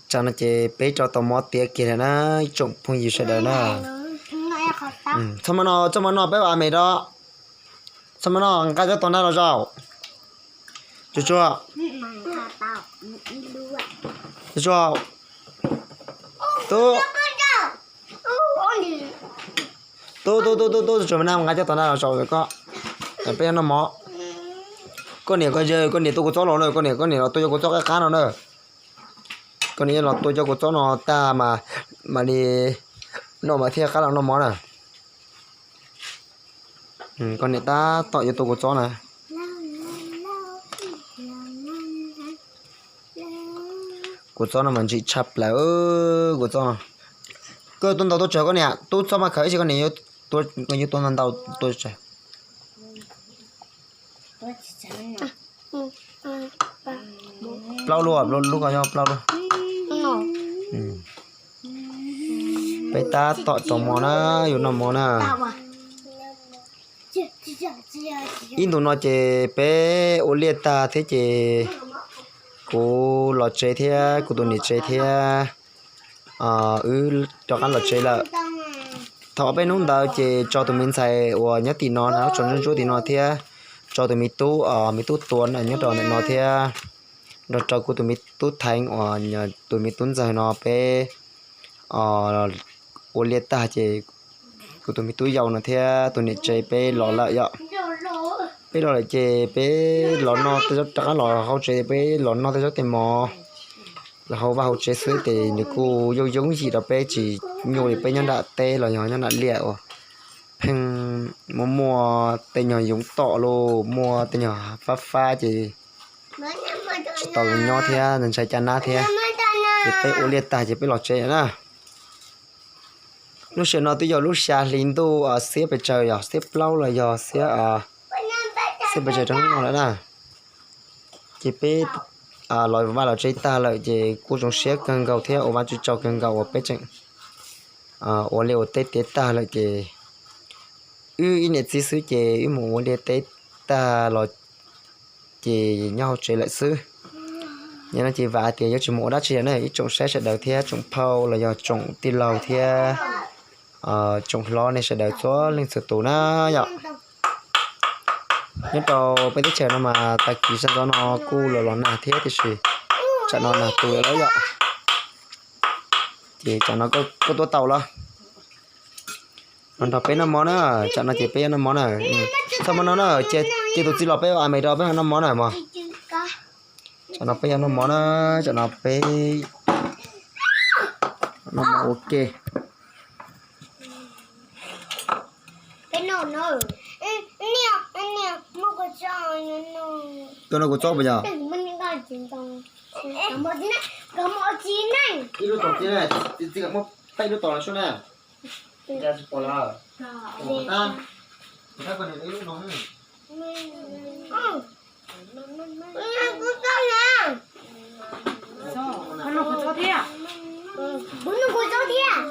Tsam no ces peb rau tau mov tiav kiag lawm na, ib tsoom phooj ywg sawv daws na. Txhob mov no, txhob mov no peb ua a mes rau. Txhob mov no nqa coj tos nrag los zaum. Tsuag tsuag. Tsuag tsuag. Tub. Tub tub tub tub tub, tsuag tsuag, mas nqa coj tos nrag los zaum koj. Peb yuav noj mov. Koj niam koj yawg, koj niam tua kuv txob los na, koj niam koj niam los tua cov kuv txob qab qab no na. Koj niam los tua cov kuv txob no tag mas, mam li no mas thiaj qab los noj mov na. Koj niam tab tom yuav tua kuv txob na. Kuv txob no mas ntsim tshaj plaws, kuv txob no. Koj tuaj ntau tuaj tsawg koj niam, tub txhob maj khaws ib si, koj niam yuav tuaj ntau ntau tuaj tsawg. Plaub lub, lub ko yog plaub lub. Peb tab tom rau mov na, yuav noj mov na. Ib ntus no ces peb ua liaj tag thiab ces kuv los tsev thiab kuv tus niam tsev thiab wb rov qab los tsev lawm. Thaum peb hnub ntawd ces tso tus me ntxhais uas nyob tim no na, tso ntsuab ntsuab tim no thiab tso tus me tub, me tub Tuam nyob rau ntawm no thiab nrog rau kuv tus me tub Theev uas tus me tub ntxawg no peb ua liaj tag ces kuv tus me tub yau no thiab tus niam tsev peb los lawm yom. Peb los lawm ces peb los noj tej zaub, rov qab los hauv tsev peb los noj tej zaub tej mov los hauv vaj hauv tsev xwb ces nws kuj yooj yooj yim rau peb tsis nyuaj li peb nyob nram teb los yog nyob nram liaj uas pheej muaj muaj tej nyuag yoov tom los muaj tej nyuag fab fab ces tsis tau nyob thiab ntshai caj nab thiab. Ces peb ua liaj tag ces peb los tsev na. Lub sij hawm no twb yog lub xya hli ntuj xiab pes tsawg, yog xiab plaub los yog xiab, xiab pes tsawg rau hnub no lawm na. Ces peb los vaj los tsev tag lawm ces kuj zoo siab kawg nkaus thiab ua Vajtswv tsaug kawg nkaus uas peb tseem ua liaj ua teb tiav tag lawm ces wb ib niam txiv xwb ces wb mus ua liaj teb tag los ces nyob hauv tsev lawm xwb. Yog no ces vam hais tias yuav tsis mus ua dab tsi lawm na, ib tsoom saib sawv daws thiab tsoom phauj los yog tsoom tij laug thiab tsoom hlob nej sawv daws txhua leej txhua tus na yom. Nyob rau peb teb chaws no mas tag kis sab ntxov no kuj los los nag thiab tiam sis tsam no nag tu lawm yom. Ces tsam no koj tuaj tau los los nrog peb noj mov na, tsam no ces peb yuav noj mov na. Txhob mov no na, cia tus txiv los peb ua a mes rau peb ho noj mov na mog. Tsam no peb yuav noj mov na, tsam no peb noj mov ua ke. Koj noj kuv txob puas yog? Ib lub tos tib na, txiv txiv muab peb lub tos los sub na. Tsis pom lawm. Tab, tab koj niam ib lub no. Koj noj kuv txob thiab. Kuv noj kuv txob thiab.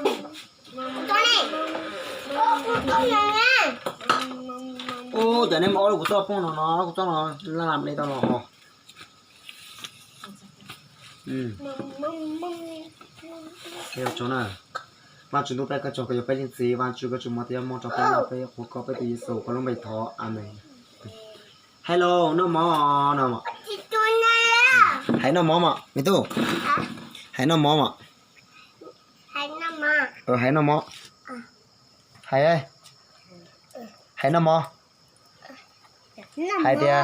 Ub, cas nej muab ob lub kuv txob poob no no, kuv txob no laj li tau los. Vaj Tswv ntuj peb koj tsaug koj yog peb leej txiv, Vaj Tswv koj tsuas muab tej yam mog rau peb, peb qhuas koj peb tus Yexus koj lub npe thov, amees. Hais los noj mov no. Hais noj mov mog me tub. Hais noj mov mog. Hais noj mov. Hais, hais noj mov. Hais tias,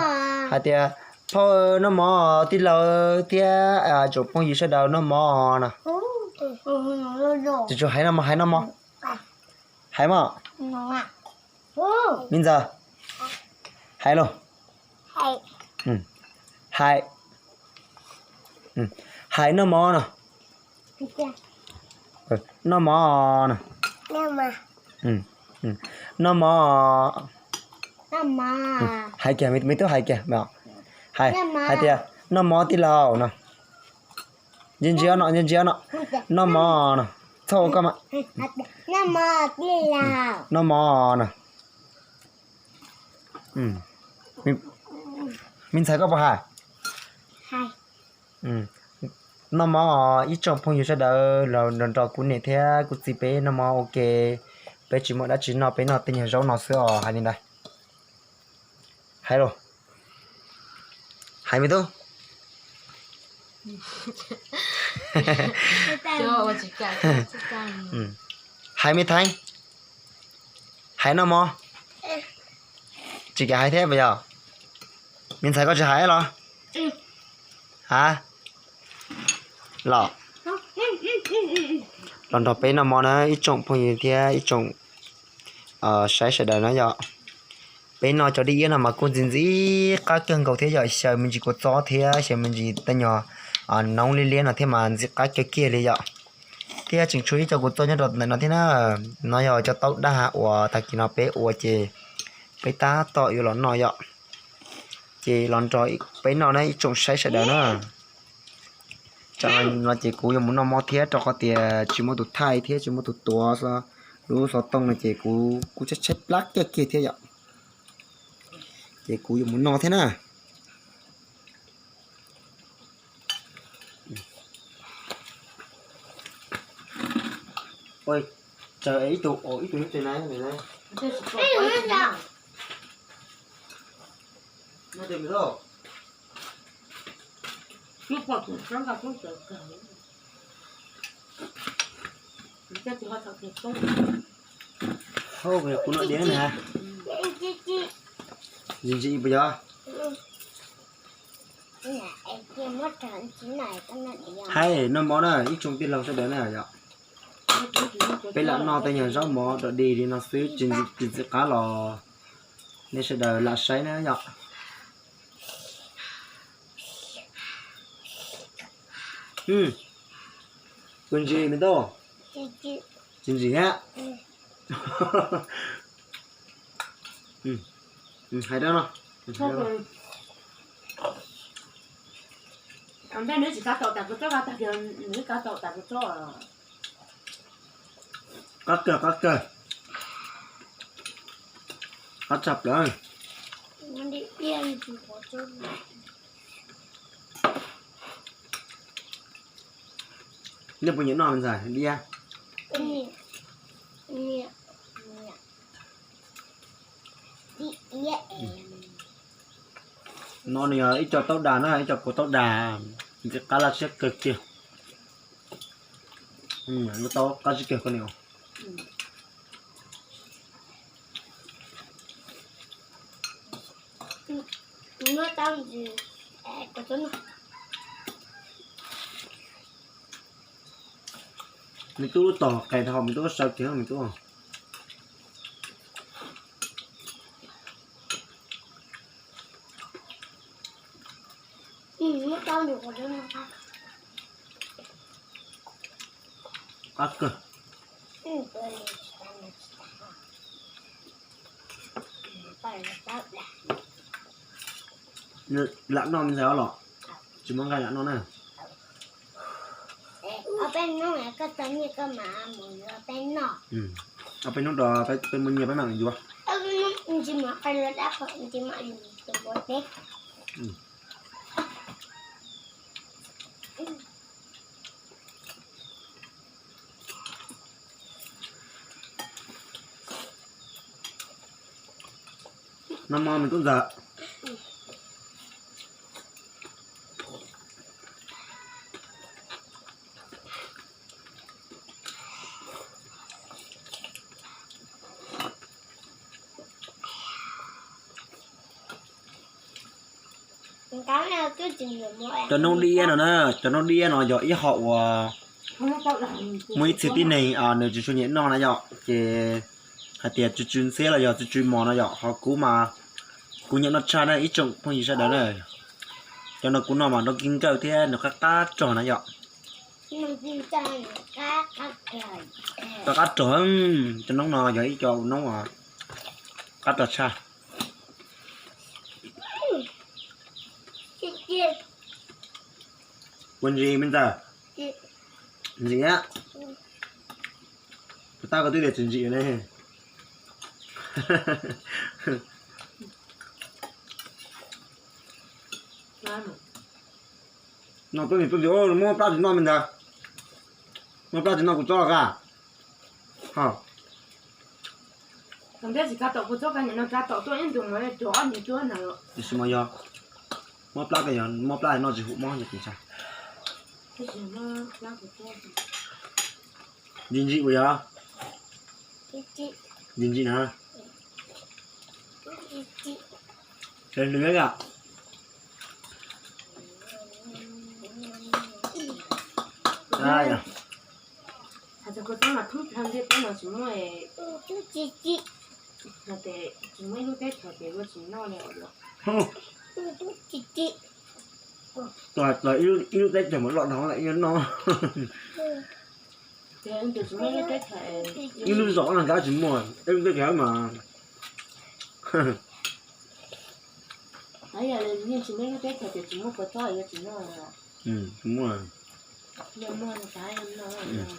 hais tias phauj noj mov, tij laug thiab tsoom phooj ywg sawv daws noj mov no. Tsis tshua hais noj mov, hais noj mov. Hais mog. Me ntxawg, hais lauj. Hais, hais noj mov no. Noj mov no. Noj mov. Hais kiag, me tub hais kiag. Hais, hais tias noj mov tij laug no. Ntsia ntsia no, ntsia ntsia no. Noj mov no. Txhob ua koj mas. Noj mov no. Me ntxhais koj puas hais? Noj mov os ib tsoom phooj ywg sawv daws, los nrog nrog kuv niam thiab kuv txiv peb noj mov ua ke. Peb tsis muaj dab tsi noj, peb noj tej nyuag zaub no xwb os, hais li ntawd. Hais los, hais me tub. Hais me Theeb, hais noj mov. Tsis kam hais thiab puas yog? Me ntxhais koj tsis hais los? Ha, los, los nrog peb noj mov na ib tsoom phooj ywg thiab ib tsoom saib sawv daws na yom. Peb noj cov dib iab no mas kuj ntxim ntxim qab kawg nkaus thiab yom, xyaw me ntsis kua txob thiab xyaw me ntsis tej nyuag noob liab liab no thiab mas ntxim qab kawg kiag li yom. Thiab tseem tshuav ib co kua txob nyob rau ntawm no thiab na. No yog cov taub daj uas tag kis no peb ua ces peb tab tom yuav los noj yom. Ces los nrog peb noj na ib tsoom saib sawv daws na. Tsam no ces kuv yuav mus noj mov thiab rau qhov tias tsis muaj tus thaij thiab tsis muaj tus tuav lub xov tooj no ces kuv kuj tshaib tshaib plab kiag kiag thiab yom. Ces kuv yuav mus noj thiab na. Ib tug, ib tug nyob tej na. Kuv noj diav na. Ntsim ntsim puas yog? Hais noj mov na ib tsoom tij laug sawv daws na yom. Peb lam noj tej nyuag zaub mov dog dig li no xwb, tsis ntxim qab los nej sawv daws lam saib na yom. Puas ntsim me tub? Tsis ntsim thiab. Hais rau no. Qab kawg, qab kawg, qab tshaj plaws. Nej puas nyiam noj me ntxhais dib iab? No nws yog ib co taub dag na, ib co kua taub dag ntxim qab laj siab kawg kiag. Lub taub qab zib kiag koj niam. Me tub lub tog qes dhau, me tub sawv kiag me tub. Qab kawg. Lam noj me ntxhais os los? Tsis muaj nqaij lam noj na. Ob peb hnub rau peb muaj nyiaj peb mam yuav. Noj mov me tub ntxawm. Cov noob dib iab no na, cov noob dib iab no yog ib hom uas muaj ib txhia tib neeg nws tsis tshua nyiam noj na yom, ces hais tias tsw tsw ntxhiab los yog tsw tsw mos no yom, ho kuv mas kuv nyiam noj tshaj na ib tsoom phooj ywg sawv daws na. Cov no kuv noj mas nrov kig nkawj thiab nws qab qab rog na yom. Qab qab rog, cov noob no yog ib co noob qab rog tshaj. Puas ntsim me ntxawm? Ntsim a. Puas tab koj twb tias tsis ntsim ne. No tuaj niam tuaj txiv, muab plab tsis noj me ntag. Muab plab tsis noj kuv tsob los ka. Ho. Tsis ka tom kuv tsob ka niam no ka tom tuaj ib ntus mas tuag ob ntus tuaj na. Tiam sis mas yog muab plab ka yog muab plab noj tsis hum mob yog tsis ntshai. Ntsim ntsim ua yog. Ntsim ntsim na. Lwm lwm yom. Hais txog kuv tsob mas thoob plaws ntiaj teb no tsis muaj, no ces tsis muaj ib lub teb chaws ces yuav tsis noj li os. Tus hais txog ib lub teb chaws mas loj dhau lawm yuav noj. Ces tus tsis muaj ib lub teb chaws, ib lub zos no nkawd tsis muaj ib lub teb chaws mas. Yog yeej tsis muaj ib lub teb chaws ces tsis muaj kua txob yuav tsis noj. Tsis muaj. Yog muaj no tas yog noj.